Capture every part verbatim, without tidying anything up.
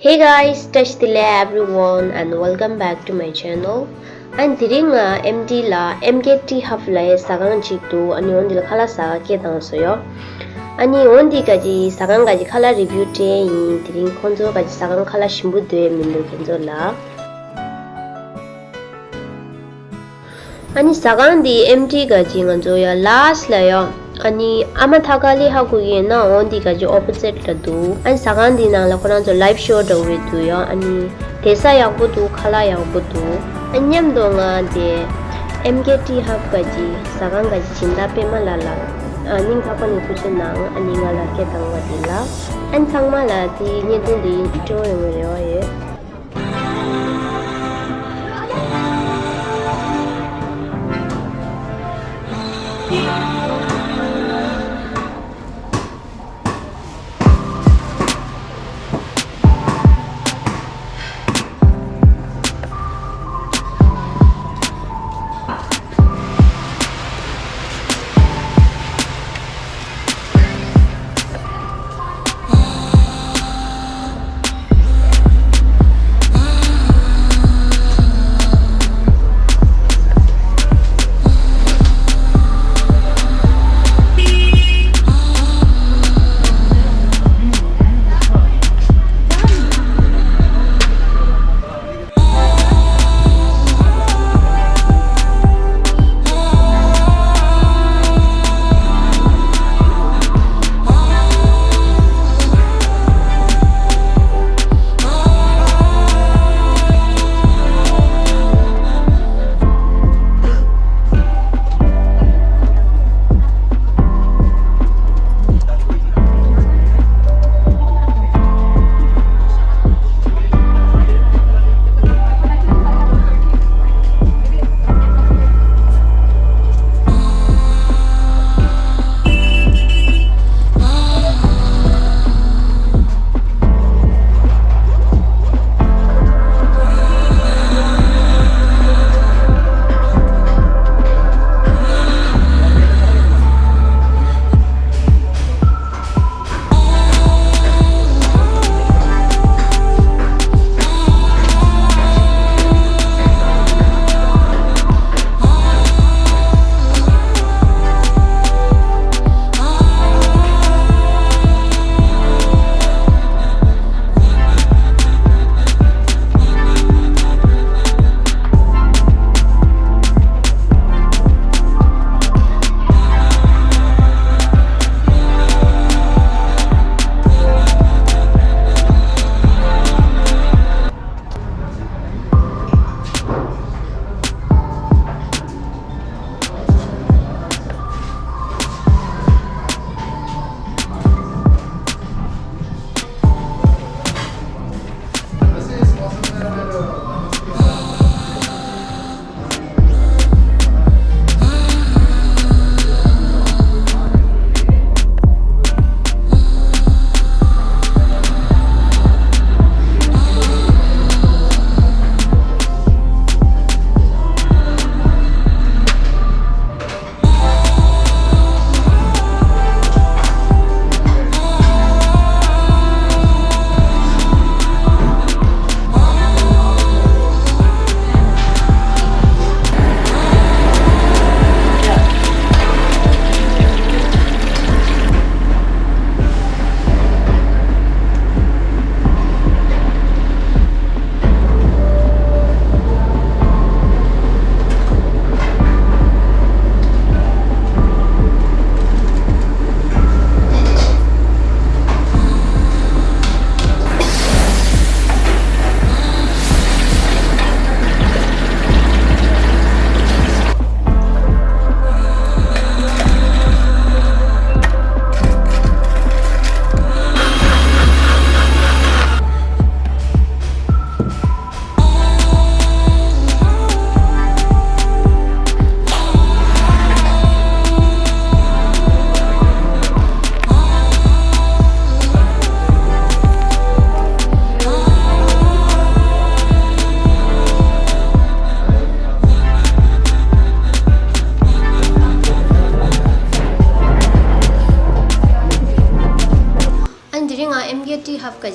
Hey guys, བཀྲ་ཤིས་བདེ་ལེགས་everyone and welcome back to my channel. ཨ་ནི་དེ་རིང་ང་ཨེམ་ཌི་ལ་ཨེམ་ཀེ་ཊི་ཧབ་ལབ་ཡ་ཟ་ཁང་ཅིག་འདུག་ཨ་ནི་འོ་འདི་ལ་ཁ་ལག་ཟ་ག་སྐད་བཏང་སོང་ཡོ། ཨ་ནི་འོ་འདི་ག་ཅི་ཟ་ཁང་ག་ཅི་ཁ་ལག་རི་བིའུ་སྤྲད་ཡིན། དེ་རིང་ཁོང་ཚོ་ག་ཅི་ཟ་ཁང་ཁ་ལག་ཞིམ་པོ་འདུག་མི་འདུག་ཁྱེད་ཚོ་ལ། ཨ་ནི་ཟ་ཁང་འདི་ཨེམ་ཊི་ག་ཅི་ང་ཚོ་ཡ་ལཱ་སི་ལ་ཡོ། ཨ་ནི་ཨ་མ་ཐ་ཀ་ལི་ཧ་གོ་གི་ཡིན་ན་འོ་འདི་ག་ཅི་ཨོ་པོ་ཟིཊ་ལ་འདུག་ཨ་ནི་ཟ་ཁང་འདི་ནང་ལ་ཁོ་རང་ཚོ་ལའིབ་ཤོ་འདྲ་བོ་འདུག་ཡོ། ཨ་ནི་དེ་ས་ཡག་པོ་འདུག་ཁ་ལག་ཡག་པོ་འདུག་ཨ་མཉམ་དུ་ང་དེ་ཨེམ་ཀེ་ཊི་ཧབ་ག་ཅི་ཟ་ཁང་ག་ཅི་སྦྱིན་བདག་པད་མ་ལགས་ལ་ཨ་སྙིང་ཐག་པ་ནས་ཐུགས་རྗེ་གནང་། ཨ་ནི་ང་ལ་སྐད་བཏང་བ་འདི་ལ། ཨ་ནི་ཚང་མ་ལ་དེ་བརྙན་ཐུང་འདི་སྤྲོ་ཡོང་བའི་རེ་བ་ཡོད།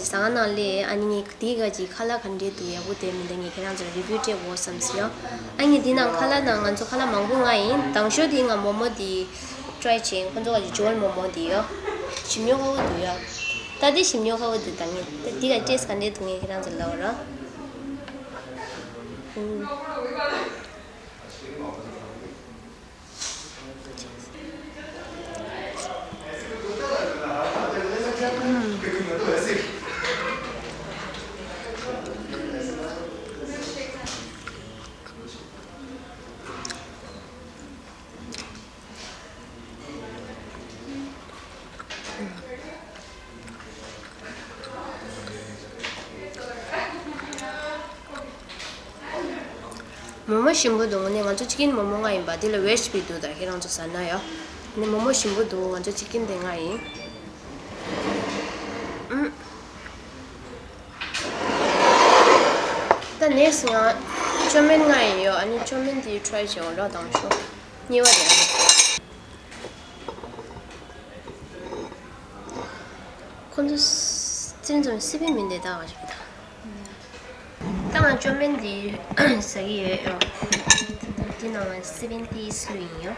ཟ་ཁང་ནང་སླེབས། ཨ་ནི་ངས་དེའི་ག་ཅིག་ཁ་ལག་ག་འདྲས་འདུག་ཡག་པོ་བསྡད་མི་འདུག་ངས་ཁྱེད་རང་ཚོར་རི་བིའུ་སྤྲད་དགོས་བསམ་སོང་ཡ། ཨ་ནི་དེ་ནང་ཁ་ལག་ནང་ང་ཚོ་ཁ་ལག་མང་པོ་མངགས་ཡིན། དང་ཤོས་དེ་ང་མོག་མོག་དེ་ཊ་རའི་བྱས། ཁོ་ཚོ་ག་ཅིག་ཇོལ་མོག་མོག་དེ་ཡོད། ཞིམ་ཉོ་ཁ་པོ་འདུག་ཡ། ད་དེ་ཞིམ་ཉོ་ཁ་པོ་འདུག་ད་ངས་ད་དེ་ག་ཊེསི་ག་འདྲས་འདུག་ངས་ཁྱེད་རང་ཚོར་ལབ་ར། མོག་མོག་ཞིམ་པོ་འདུག་ངས་ང་ཚོ་ཅི་ཀིན་མོག་མོག་མངགས་ཡིན་པ། དེ་ལ་ཝེ་ཇི་པི་འདུག་ད་ཁྱེད་རང་ཚོ་ཟ་ན་ཡ། ནི་མོག་མོག་ཞིམ་པོ་འདུག་ང་ཚོ་ཅི་ཀིན་དེ་མངགས་ཡིན། ཨུམ། ད་ནེག་སི་ང་ཅོ་མིན་མངགས་ཡིན་ཡོ། ཨ་ནི་ཅོ་མིན་དེ་ཊ་རའི་བྱེད་འོ་ར་དང་ཤོ། གཉིས་པ་རེད། ཁོ་ཚོ་སི་ཙིན་ཙམ་སི་པན་མི་འདེད་ད་བ་ཞིག་ད། ད་ང་ཅོ་མིན་འདི་ཟ་གི་ཡོད་ཡོ། འདི་ནང་ལ་སི་པན་ཏིས་བླུགས་ཡིན་ཡོ།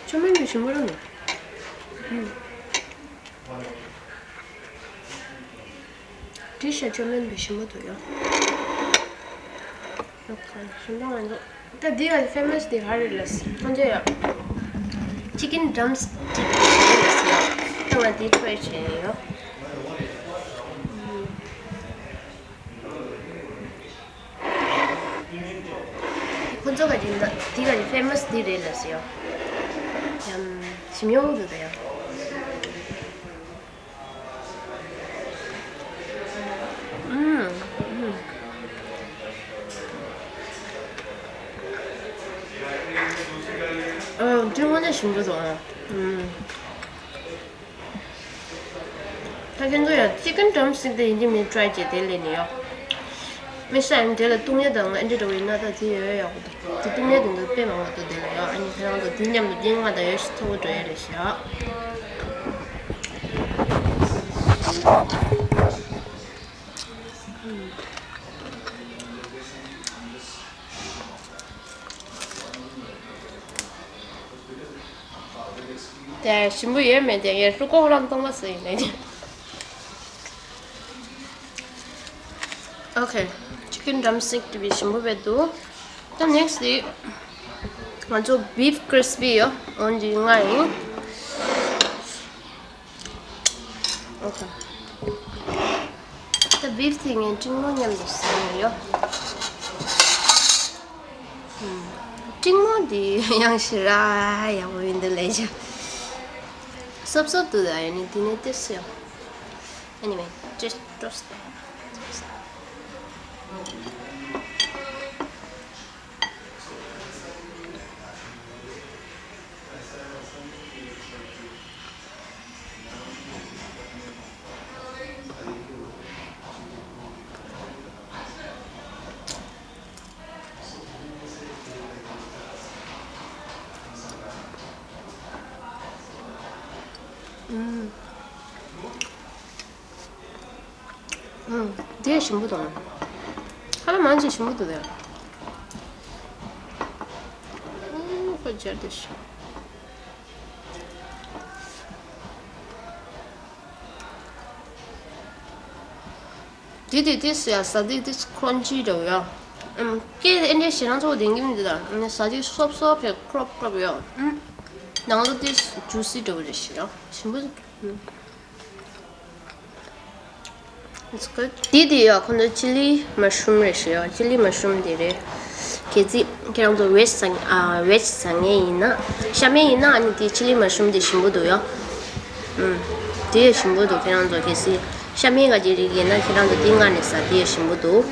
ཅོ་མིན་དེ་ཞིམ་པོ་རེད་འདུག་དྲི་ཤ་ཅོ་མིན་དེ་ཞིམ་པོ་འདུག་ཡ། ཞིམ་པོ་མ་འདུག་ད་འདི་ག་ཕེ་མ་སི་དེ་ག་རེད་ལབ་སི་ཁོང་ཚོ་ཡ། ཅི་ཀིན་ཌམ་སི་ཊིག་རེད་ལབ་སི་ཡ། ད་ང་འདི་ཊ་རའི་བྱས་ཡིན་ཡོ། ཁོ་ཚོ་ག་རེ་ན་དེ་ག་རེ་ཕེ་མ་སི་དེ་རེད་ལབ་སི་ཡོ། ཡང་ཞིམ་ཡོང་འདུག་ད་ཡ། ཨུམ། ཨུམ། ཨ་དེ་དངོས་གནས་ཞིམ་པོ་འདུག་ཨ། ཨུམ། ད་ཁྱེད་ཚོ་ཡང་ཅི་ཀིན་ཌམ་སི་ཊིག་དེ་ཡིན་གཅིག་མིན་ཊ་རའི་བྱས་དེ་ལས་ནི་ཡོ། མི་ཤ་ཡང་དེ་ལ་བཏུང་ཡ་དང་ཨ་འདྲ་འདྲ་བོ་ཡིན་ན་ད་དེ་ཡོད་ཡག་པོ་འདུག་དེ་བཏུང་ཡ་དེ་འདུག་དཔེ་མང་པོ་འདུག་དེ་ལ་ཡོ། ཨ་ནི་ཁྱེད་རང་ཚོ་དེ་མཉམ་དུ་དེ་མངགས་དང་ཡོ་ཤི་ཚ་པོ་འགྲོ་ཡ་རེད་ཤག་དེ་ཞིམ་པོ་ཡོད་མེད་དེ་ངས་ཧྲུ་ཀོ་ཧོ་ལམ་གཏོང་བ་ཟེར་ཡིན་ནས། ཨོ་ཁེ། ཅི་ཀིན་ཌམ་སི་ཊིག་དེ་བས་ཞིམ་པོ་བས་འདུག་ད་ནེག་སི་དེ་ང་ཚོ་བིབ་ཀྲིས་པི་ཡོ། འོན་ཏེ་ང་ཡིན། ཨོ་ཁེ། ད་བིབ་དེ་ངས་ཀྲིང་མོ་མཉམ་དུ་ཟ་ཡོད་ཡོ། ཀྲིང་མོ་འདི་ཡང་ཞེ་དྲག་ཡག་པོ་ཡིན་འདུག་ལས་བྱ། སོབ་སོབ་འདུག་ད་ཡིན་ནི་འདི་ནས་ཏེ་སི་ཡོ། Anyway, just toast. ཨུམ། ཨུམ། དེ་ཞིམ་པོ་འདུག་ཁ་ལག་མང་ཆེ་ཞིམ་པོ་འདུག་དེ། ཨུམ། ཁོ་སྦྱར་དེ་ཞིམ། དེ་དེ་དེ་སུ་ཡ་ཟ་དེ་དེ་ཁོན་ཅི་འདྲ་བོ་ཡ། ཨུམ། སྐད་དེ་ཨེ་འདྲ་ཞེ་རང་ཚོ་བདེན་གི་མི་འདུག་ད་ནི་ཟ་དེ་སོབ་སོབ་ཕེ་ཁྲོབ་ཁྲོབ་ཡ། ཨུམ། ནང་ལོ་དེ་ཇུ་སི་འདྲ་བོ་རེད་ཞེ་རང་ཞིམ་པོ། ཨུམ། It's good. དེ་དེ་ཡ་ཁོ་ཚོ་ཅི་ལི་མ་ཤུ་རུམ་རེད་ཞེ་ཡ། ཅི་ལི་མ་ཤུ་རུམ་དེ་རེད། གལ་སྲིད་ཁྱེད་རང་ཚོ་ཝེ་ཇི་ཟ་ཨ་ཝེ་ཇི་ཟ་མཁན་ཡིན་ན། ཤ་མེད་ཡིན་ན་ཨ་ནི་དེ་ཅི་ལི་མ་ཤུ་རུམ་དེ་ཞིམ་པོ་འདུག་ཡ། ཨུམ། དེ་ཡ་ཞིམ་པོ་འདུག་ཁྱེད་རང་ཚོ་གལ་སྲིད་ཤ་མེད་ག་ཅིག་རིགས་ཡིན་ན་ཁྱེད་རང་ཚོ་དེ་མངགས་ནས་ཟ། དེ་ཡ་ཞིམ་པོ་འདུག་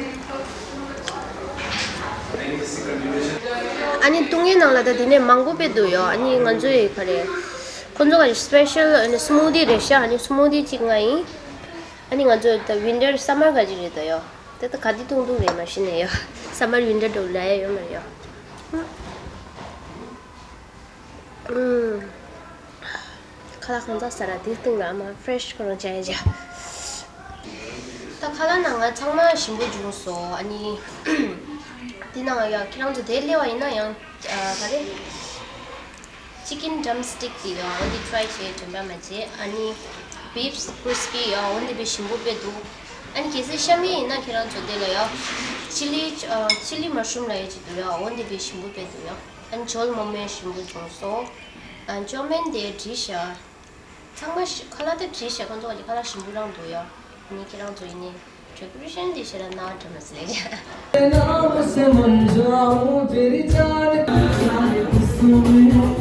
ཨ་ནི་བཏུང་ཡས་ནང་ལ་ད་དེ་ནས་མང་པོ་དཔེ་འདུག་ཡོ། ཨ་ནི་ང་ཚོའི་ག་རེ། ཁོ་ཚོ་ག་རེ་སི་པེ་ཤལ་ཨ་ནི་སི་མུ་ཐི་རེད་ཤག་ཨ་ནི་སི་མུ་ཐི་གཅིག་ང་ཡིན། ཨ་ནི་ང་ཚོ་ད་ཝིན་ཊར་སམ་མར་ག་ཅིག་རེད་ད་ཡོ། ད་ད་ག་དུས་བཏུང་བཏུང་རེད་མ་གཞི་ནས་ཡོ། སམ་མར་ཝིན་ཊར་འགྲོ་ལ་ཡ་ཡོད་མ་རེད་ཡོ། ཨུམ། ཁ་ལག་གང་ཚ་ཟ་ར་དེ་བཏུང་ར་མ་ཕེ་རེ་ཤི་ཁོ་རང་བྱ་ཡ་བྱ། ད་ཁ་ལག་ནང་ང་ཚང་མ་ཞིམ་པོ་བྱུང་སོང་། ཨ་ནི་དེ་ནང་ཡ་ཁྱེད་རང་ཚོ་དེ་སླེབས་པ་ཡིན་ན་ཡང་ཨ་ག་རེ། ཅི་ཀིན་ཌམ་སི་ཊིག་དེ་ཡོ། འོ་འདི་ཊི་རའི་བྱས་དྲན་པ་མ་བརྗེད། ཨ་ནི་བིབ་ཀྲིས་པི་ཡོ། འོ་འདི་དཔེ་ཞིམ་པོ་དཔེ་འདུག་ཨ་ནི་གལ་སྲིད་ཤ་མེད་ཡིན་ན་ཁྱེད་རང་ཚོ་དེ་ལ་ཡོ། ཅི་ལི་ཨ་ཅི་ལི་མ་ཤུ་རུམ་ལབ་ཡ་ཅིག་འདུག་ཡོ། འོ་འདི་དཔེ་ཞིམ་པོ་དཔེ་འདུག་ཡོ། ཨ་ནི་ཇོལ་མོག་མེན་ཞིམ་པོ་བྱུང་སོང་། ཨ་ཅོ་མེན་དེ་བྲིས་ཤག་ཚང་མ་ཞི་ཁ་ལག་དེ་བྲིས་ཤག་ཁོང་ཚོ་ག་ལ་ཁ་ལག་ཞིམ་པོ་རང་འདུག་ཡོ། ཨ་ནི་ཁྱེད་རང་ཚོ་ཡིན་ནི་ཌེ་ཀོ་རེ་ཤན་དེ་ཞེ་ལ་ན་འདྲ་མ་ཟེར་ལེ།